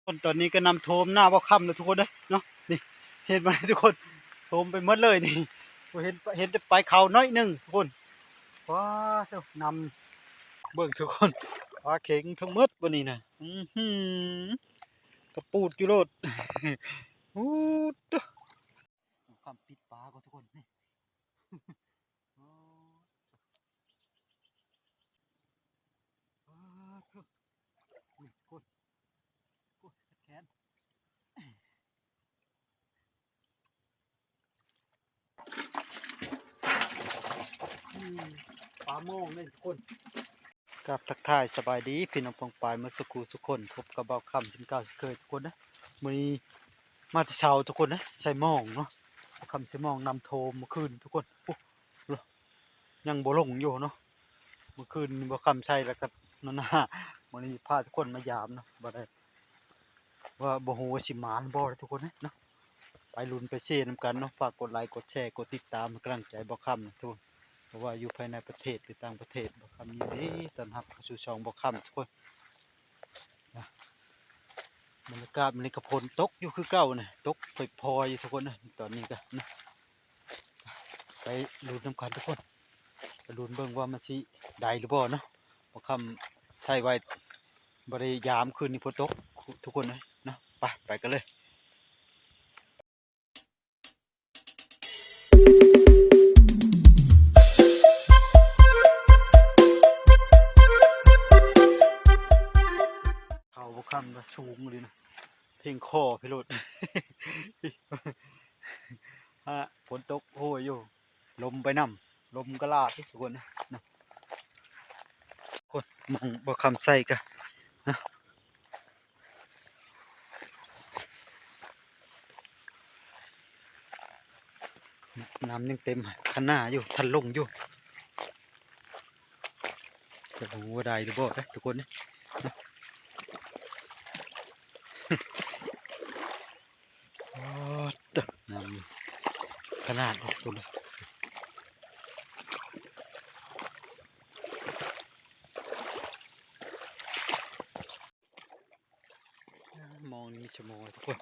ຄົນ ຕອນນີ້ກໍນ້ຳຖ້ວມນາບໍ່ຄຳແລ້ວທຸກຄົນເດີເນາະ. ນີ້ ເຫັນບໍ່ທຸກຄົນ ຖ້ວມໄປໝົດເລີຍນີ້. ບໍ່ເຫັນ ເຫັນແຕ່ປາຍເຂົ້າໜ້ອຍໜຶ່ງທຸກຄົນ. ວ້າ ນ້ຳ ເບິ່ງທຸກຄົນ ປາເຂັງທັງໝົດບັດນີ້ນະ. ອືຫື ກະປູດຢູ່ໂລດ. ອູດ ຄຳປິດປາກ່ອນທຸກຄົນ ນີ້. ໂອ້ ປາດໂທ້ ນີ້ ໂອ້ຍ ໂອ້ຍ ແຂນ ອືມ ປາມອງເດ້ທຸກຄົນ. ກາບທັກທາຍສະບາຍດີພີ່ນ້ອງປ້ອງປາຍໝົດສູ່ຄູ່ສູ່ຄົນ, ພົບກັບບ່າວຄຳເຊັ່ນເກົ່າເຊັ່ນເຄີຍທຸກຄົນເດີ. ມື້ນີ້ມາແຕ່ເຊົ້າທຸກຄົນເດີ ໃສ່ມອງເນາະ, ບ່າວຄຳໃສ່ມອງ ນ້ຳຖ້ວມມື້ຄືນທຸກຄົນ. ໂອ້ ຍັງບໍ່ລົງຢູ່ເນາະ, ມື້ຄືນນີ້ບ່າວຄຳໃສ່ແລ້ວກໍນອນໜ້າ. ມື້ນີ້ພາທຸກຄົນມາຢາມເນາະ, ບໍ່ໄດ້ ວ່າບໍ່ຮູ້ວ່າຊິໝານບໍ່ເດ້ທຸກຄົນເນາະ. ໄປລຸ້ນໄປເຊຍນຳກັນເນາະ, ຝາກກົດໄລກົດແຊ ກົດຕິດຕາມໃຫ້ກຳລັງໃຈບ່າວຄຳນະທຸກຄົນ. ບໍ່ວ່າຢູ່ພາຍໃນປະເທດ ຫຼື ຕ່າງປະເທດ ບ່າວຄຳຍິນດີຕ້ອນຮັບເຂົ້າສູ່ຊ່ອງບ່າວຄຳທຸກຄົນ. ນະ ບັນຍາກາດມື້ນີ້ກໍຝົນຕົກຢູ່ຄືເກົ່ານະ, ຕົກຜ່ອຍໆຢູ່ທຸກຄົນນະ. ຕອນນີ້ກໍນະ ໄປລຸ້ນນຳກັນທຸກຄົນ, ໄປລຸ້ນເບິ່ງວ່າມັນຊິໄດ້ຫຼືບໍ່ເນາະ. ບ່າວຄຳໃສ່ໄວ້ ບໍ່ໄດ້ຢາມ ຄືນນີ້ຝົນຕົກທຸກຄົນເອີຍເນາະ. ໄປ ໄປກັນເລີຍ. ເຂົ້າບໍ່ຄຳລະສູງອີ່ຫຼີນະ, ເພງຄໍໄປໂລດ. ອາ ຝົນຕົກໂຫຍຢູ່, ລົມໄປນຳ, ລົມກະຫຼາດທຸກຄົນນະ. ຄົນ ມອງບໍ່ຄຳໃສ່ກະນະ ນ້ຳຍັງເຕັມຄັນນາຢູ່, ທັນລົງຢູ່. ຈະຮູ້ວ່າໄດ້ຫຼືບໍ່ເດ້ທຸກຄົນເນາະ. ໂອ້ ຕະ ນ້ຳຂະໜາດນີ້ທຸກຄົນເອີຍ. ມອງນີ້ມີສະໝໍທຸກຄົນ,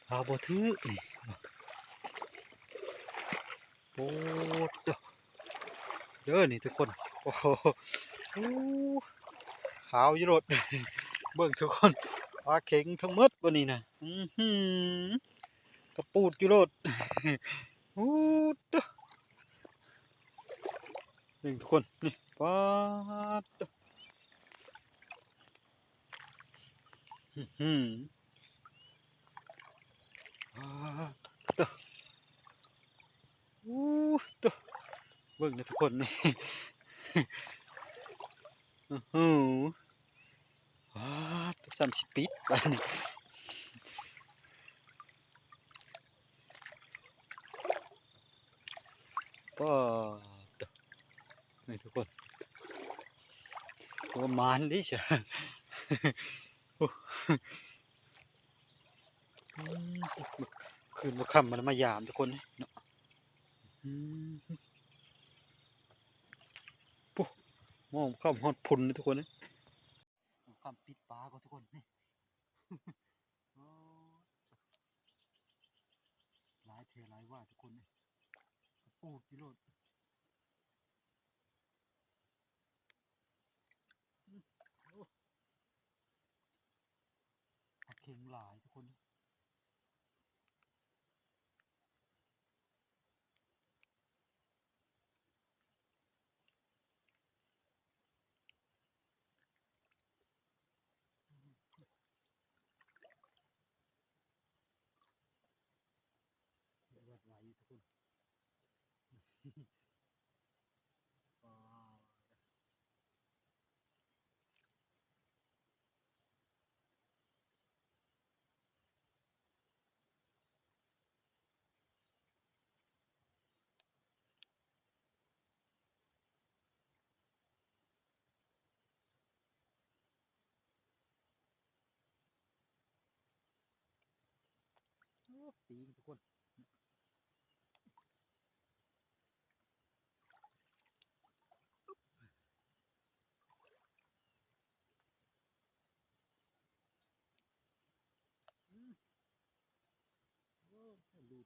ເອົາບໍ່ຖືກນີ້. ໂອ້ ເດີນີ້ທຸກຄົນ. ໂອ້ໂຫ ຂາວຢູ່ໂລດ. ເບິ່ງທຸກຄົນ ປາເຂັງທັງໝົດບັດນີ້ນະ. ອືຫື ກະປູດຢູ່ໂລດ. ໂອ້ ເບິ່ງທຸກຄົນ ນີ້ ປາດ ອືຫື ປາດ ໂອ້ ໂຕ ເບິ່ງເດີທຸກຄົນນີ້. ໂອ້ໂຫ ປາດ ຊ້ຳຊິປິດບາດນີ້. ປາດ ນີ້ທຸກຄົນ ໂອ້ ໝານເດ້ຊະ. ໂອ້ ອືມ ຄືນບໍ່ຄ່ຳມັນມາຢາມທຸກຄົນເນາະ. ອືມ ໂອ້ ມອງຄ່ຳຮອດພຸ້ນເດ້ທຸກຄົນເອີຍ. ຄ່ຳປິດປາກ່ອນທຸກຄົນ ນີ້. ໂອ້ ຫຼາຍແທ້ຫຼາຍວ່າທຸກຄົນເອີຍ ກະປູດຢູ່ໂລດ. ອືມ ໂອ້ ປາເຂັງຫຼາຍທຸກຄົນ. ວັດໄວຢູ່ທຸກຄົນ. ປາດ. ໂອ້ ປີງທຸກຄົນ. ໂອ້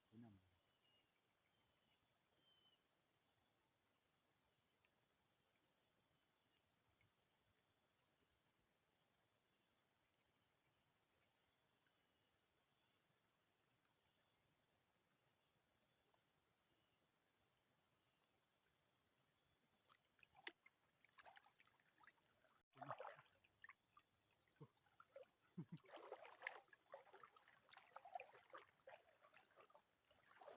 ພີ່ນ້ອງ. ໂ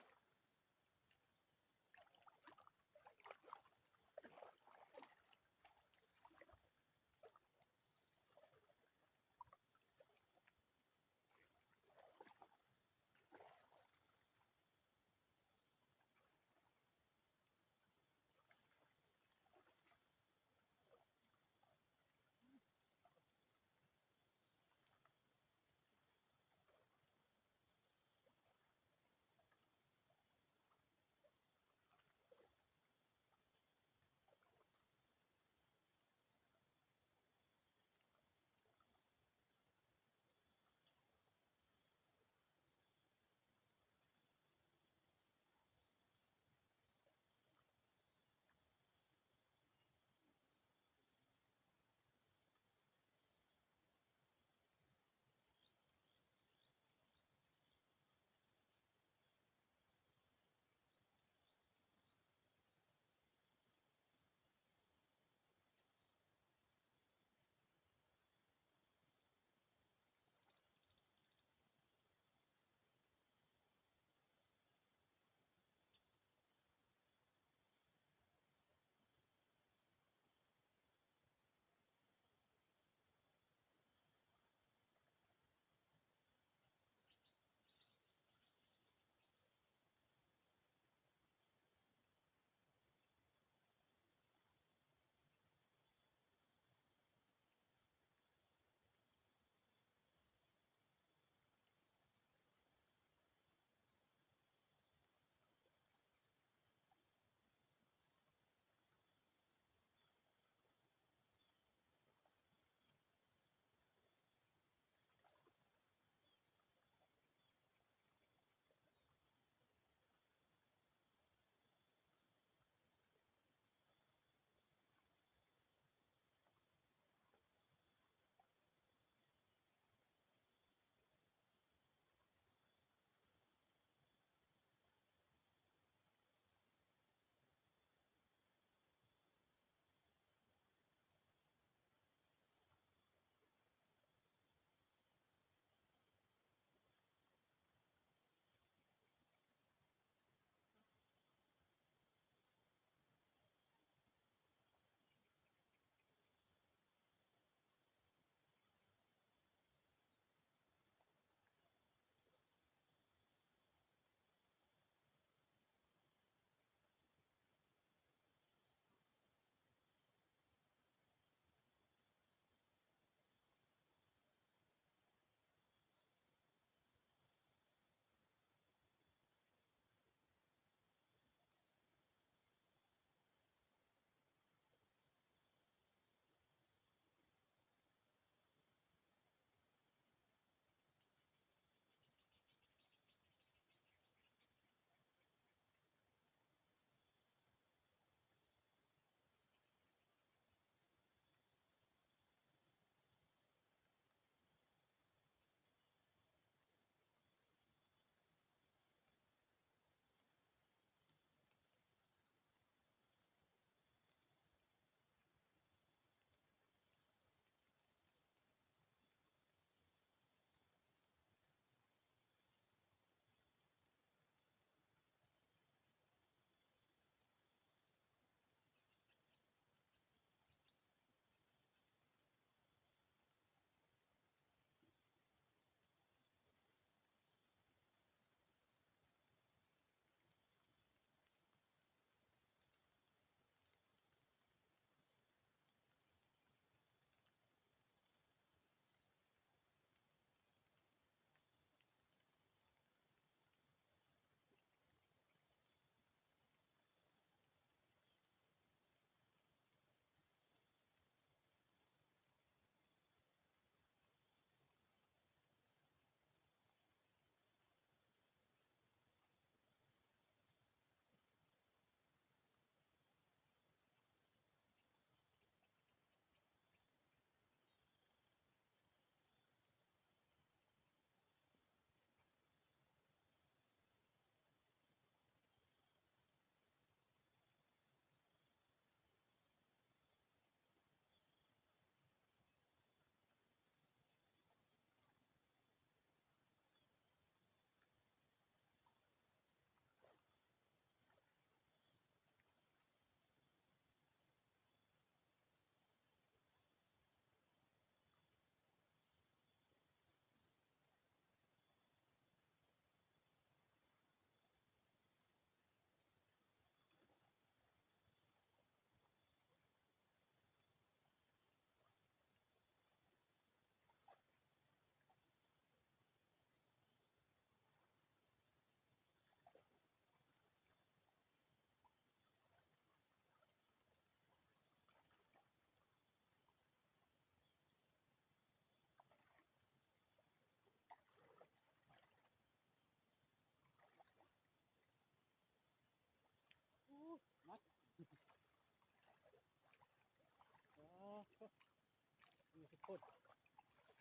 ນີ້ທຸກຄົນ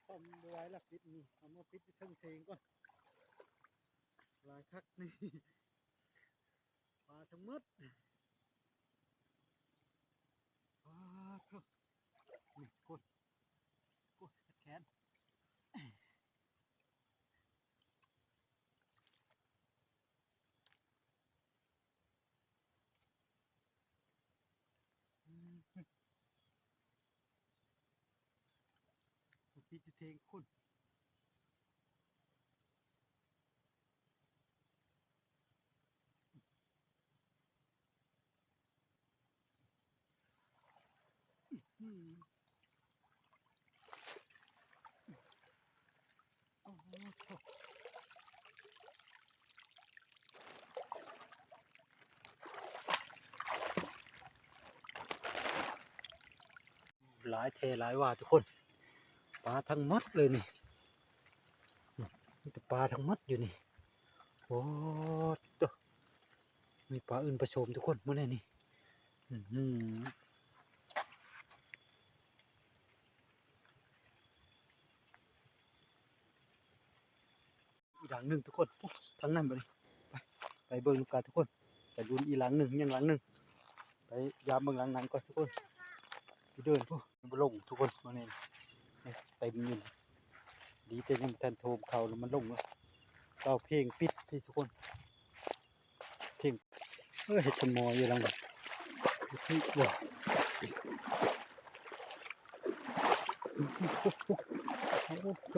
ຄອມບໍ່ໄຫວລະ ປິດນີ້ ເອົາມາປິດຢູ່ເທິງເຖງກ່ອນ ຫຼາຍຄັກນີ້ ປາທັງໝົດ ປາໂທ້ ນີ້ຄົນ ໂອ້ຍ ເຈັບແຂນ. ຕິດຢູ່ເທິງພຸ້ນ ອືມ ໂອ້ໂຫ ຫຼາຍແທ້ຫຼາຍວ່າທຸກຄົນ ປາທັງໝົດເລີຍນີ້ ມີແຕ່ປາທັງໝົດຢູ່ນີ້ ໂອ້ໂຕ ມີປາອື່ນປະສົມທຸກຄົນ ມື້ນີ້ນີ້ ອືມ ອີກຫຼັງໜຶ່ງທຸກຄົນ ໂອ້ ທາງນັ້ນບັດນີ້ ໄປ ໄປເບິ່ງນຳກັນທຸກຄົນ ໄປລຸ້ນອີກຫຼັງໜຶ່ງ ຍັງຫຼັງໜຶ່ງ ໄປຢາມເບິ່ງຫຼັງນັ້ນກ່ອນທຸກຄົນ ໄປເດີນພຸ້ນ ມັນບໍ່ລົງທຸກຄົນ ມື້ນີ້ ນີ້ ເຕັມຢູ່ ດີແຕ່ຍັງບໍ່ທັນໂທມເຂົ້າ ແລ້ວມັນລົງແລ້ວ ເອົາເພງປິດຕິທຸກຄົນ ເພງ ເອີ ເຮັດສະໝໍຢູ່ຫຼັງ ຖືກບໍ່ ໂອ້ໂຫ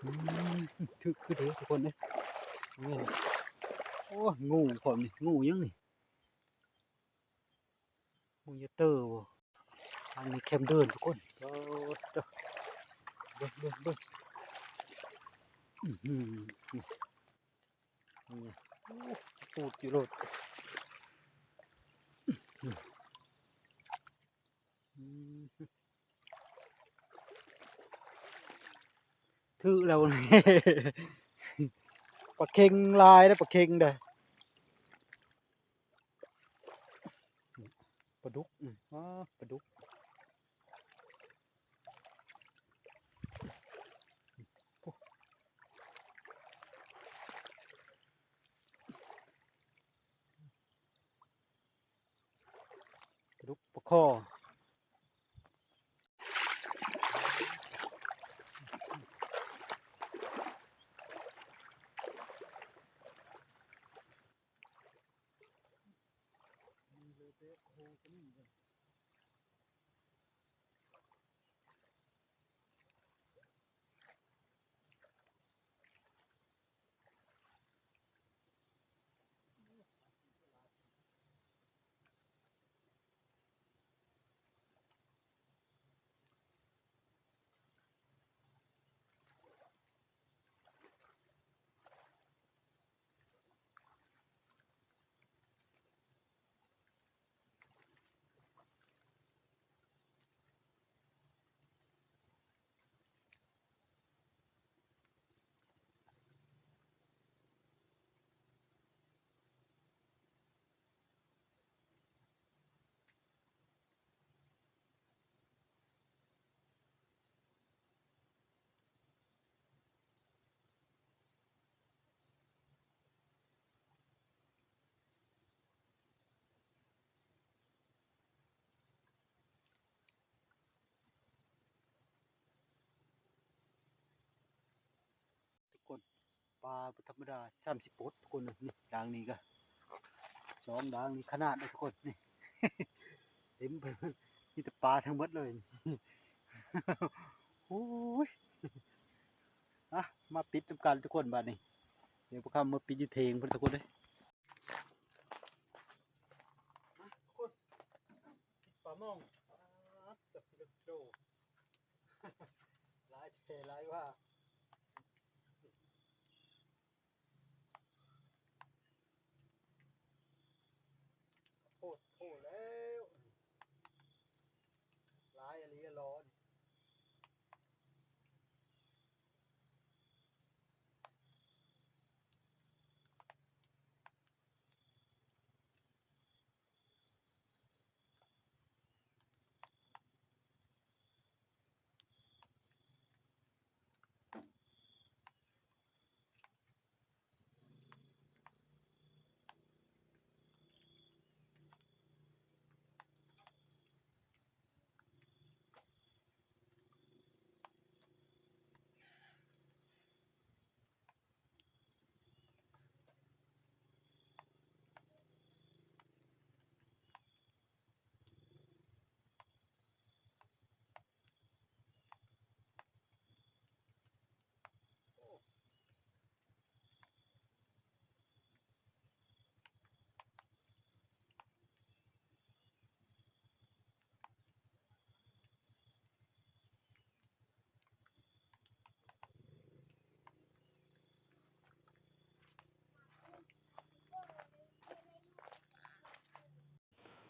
ອືມ ຖືກຄືເດີທຸກຄົນເອີຍ ໂອ້ຍ ງູພ້ອມນີ້ ງູຫຍັງນີ້ ງູຢາເຕີບໍ່ ທາງນີ້ແຄມເດີນທຸກຄົນ ໂອ້ໂຕ ເບິ່ງ ເບິ່ງ ເບິ່ງ ອືມ ນີ້ ນີ້ ໂອ້ ປູດຢູ່ໂລດ ອືມ ຖືກແລ້ວ ປາເຄັງຫຼາຍເດ້ ປາເຄັງເດ້ ປາດຸກ ອືມ ປາດຸກ ປາດຸກ ປາຄໍ່ ທຸກຄົນ ປາບໍ່ທຳມະດາ ສາມສິບໂປດທຸກຄົນ ນີ້ ດາງນີ້ກະ ສອງດາງນີ້ຂະໜາດເດ້ທຸກຄົນ ນີ້ ເຕັມໄປໝົດ ມີແຕ່ປາທັງໝົດເລີຍ ໂອ້ຍ ອ່ະ ມາປິດນຳກັນທຸກຄົນບາດນີ້ ດຽວພວກເຮົາມາປິດຢູ່ເທິງພຸ້ນທຸກຄົນເອີຍ ອ່ະ ທຸກຄົນ ປິດປາມອງ ປາດ ຈັກກິໂລ ຫຼາຍແທ້ຫຼາຍວ່າ ໂພດໂພແລ້ວ ຫຼາຍອີ່ຫຼີຫຼໍນີ້.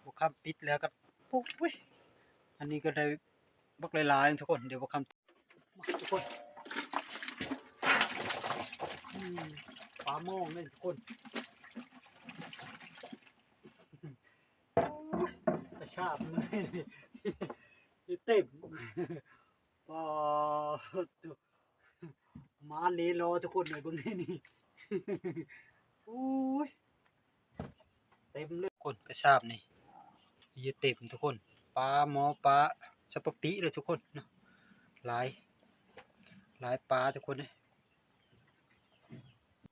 ບໍ່ຄຳປິດແລ້ວກໍ ໂອ້ຍ ອັນນີ້ກໍໄດ້ບັກຫຼາຍໆ ທຸກຄົນ. ດຽວບໍ່ຄຳ ມາທຸກຄົນ ອືມ ປາມອງເດ້ທຸກຄົນ ໂອ້ຍ ກະຊາບເລີຍ ເຕັມ ປາດໂທ້ ມາເລລໍທຸກຄົນເອີຍ ເບິ່ງນີ້ ໂອ້ຍ ເຕັມເລີຍ ຄົນກະຊາບນີ້ຢູ່ເຕັມທຸກຄົນ ປາໝໍ ປາສະປະປິເລີຍທຸກຄົນເນາະ ຫຼາຍ ຫຼາຍປາທຸກຄົນເອີຍ.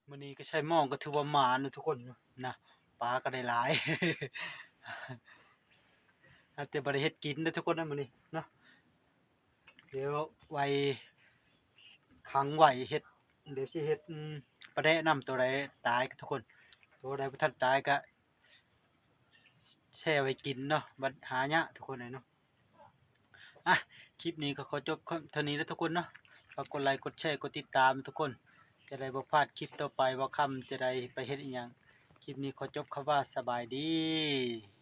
ມື້ນີ້ກະໃຊ້ມອງກໍຖືວ່າໝານເນາະທຸກຄົນນະ ປາກໍໄດ້ຫຼາຍ ແຕ່ບໍ່ໄດ້ເຮັດກິນເດີທຸກຄົນນະມື້ນີ້ເນາະ ດຽວໄວ້ຂັງໄວ້ເຮັດ ດຽວຊິເຮັດ ອືມ ປາແດະນຳ ໂຕໃດຕາຍກໍທຸກຄົນ ໂຕໃດບໍ່ທັນຕາຍກໍແຊ່ໄວ້ກິນເນາະ ບັດຫາຍາກທຸກຄົນເອີຍເນາະ. ອ່ະ ຄລິບນີ້ກໍຂໍຈົບເທົ່ານີ້ເດີທຸກຄົນເນາະ ຝາກກົດໄລ ກົດແຊ ກົດຕິດຕາມທຸກຄົນ ຈະໄດ້ບໍ່ພາດຄລິບຕໍ່ໄປ ວ່າຄຳຈະໄດ້ໄປເຮັດອີ່ຫຍັງ. ຄລິບນີ້ຂໍຈົບຄຳວ່າສະບາຍດີ.